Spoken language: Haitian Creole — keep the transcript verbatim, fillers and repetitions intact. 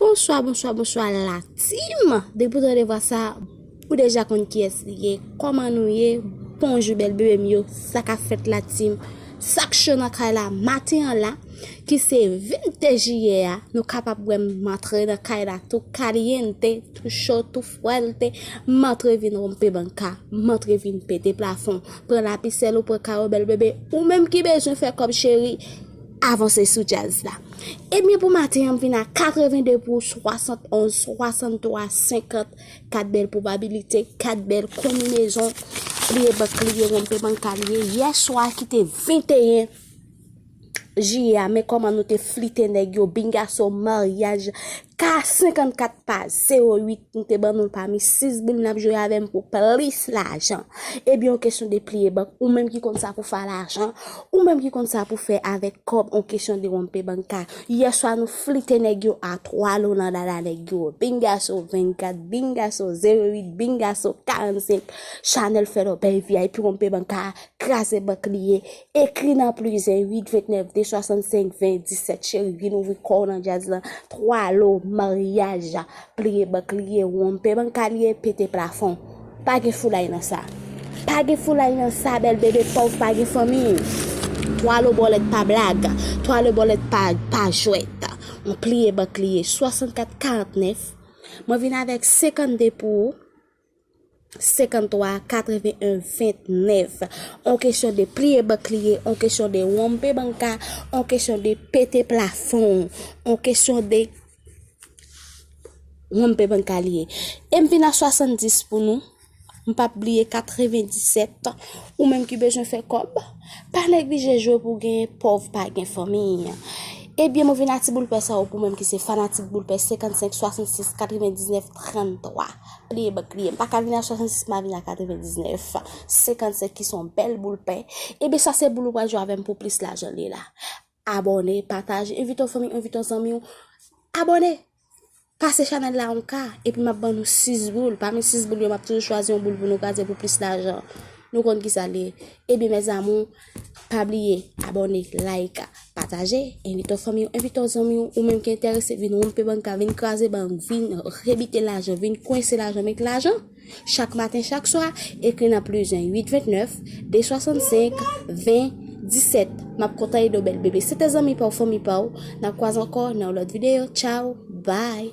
Bonswa, bonswa, bonswa la team. Depi w tande vwa sa, ou deja konn kiyès li ye. Kòman nou ye? Bonjou bèl bebe m yo. Sa k ap fèt la team? Sa k cho nan kay la maten an la, ki se vennde jiyè a, nou kapab wè m antre nan kay la tou kalyente, tou cho, tou fwèlte. M antre vin wonpe banka, m antre vin pete plafon. Pran lapisèl ou pran kawo bèl bebe, ou menm ki bezwen fè kòb cheri, avanse sou djaz la. Ebyen pou maten an m vin a katrevenn de pou swasannonz, swasanntwa, senkant, kat bèl pwobabilite, kat bèl konbinezon. Pliye bank li ye, wonpe banka li ye. Yèswa ki te venteyen jiyè a, men kòman nou te flite nèg yo, bingaso, maryaj, ka senkannkat pa zewo uit, nou te ban nou l pami sis boul, n ap jwe avè m pou plis lajan. Ebyen, yon kesyon de pliye bank, ou menm ki konn sa pou fè lajan, ou menm ki konn sa pou fè avèk kòb, yon kesyon de wonpe banka. Yèswa, nou flite nèg yo a twa lo nan dada nèg yo. Bingaso vennkat, bingaso zewo uit, bingaso karannsenk, Chanèl fè lòbèy V I P wonpe banka, kraze bank li ye. Ekri nan plis zen uit ventnèf de swasannsenk ven disèt, cheri, vin ouvri kò w nan djaz lan. Twa lo, maryaj, pliye bank li ye, wonpe banka li ye, pete plafon. Pa gen foulay nan sa. Pa gen foulay nan sa, bèl bebe pòv pa gen fanmi. Twa lo bòlèt pa blag, twa lo bòlèt pa, pa jwèt. Yon pliye bank li ye, swasannkat karannèf. Mwen vin avèk senkannde pou ou. Senkantwa katreven en vennèf. On kesyon de pliye bank li ye, on kesyon de wonpe banka, on kesyon de pete plafon, on kesyon de wonpe banka li ye. E m vin a swasanndis pou nou. M p ap bliye katrevenndisèt. Ou menm ki bezwen fè kòb, pa neglije jwe pou w genyen, pòv pa gen fanmi. Ebyen, mwen vin a ti boul pè sa yo pou mwen ki se fanatik boul pè, senkannsenk swasannsis katrevendiznèf tranntwa. Pliye bank li ye. M pa ka vin a swasannsis, m a vin a katrevendiznèf senkannsenk ki se yon bèl boul pè. Ebyen, sa se boul ou pral jwe avè m pou plis lajan li la. Abòne, pataje, envite yon fanmi, envite yon zanmi w. Abòne! Pase chanèl la yon ka, epi m ap ban nou sis boul. Pami sis boul yo, m ap toujou chwazi yon boul pou nou kraze pou plis lajan. Nou konn kisa l ye. Ebyen, mes amours, pa bliye, abòne, like, pataje, envite yon fanmi w, envite yon zanmi w, ou menm ki enterese vin wonpe banka, vin kraze bank, vin rebite lajan, vin kwense lajan, met lajan. Chak maten, chak swa, ekri nan plis zen uit ventnèf de swasannsenk ven disèt. M ap kontan ede w bèl bebe. Se te zanmi pa w, fanmi pa w. N ap kwaze ankò nan yon lòt videyo. Tchaw, bye.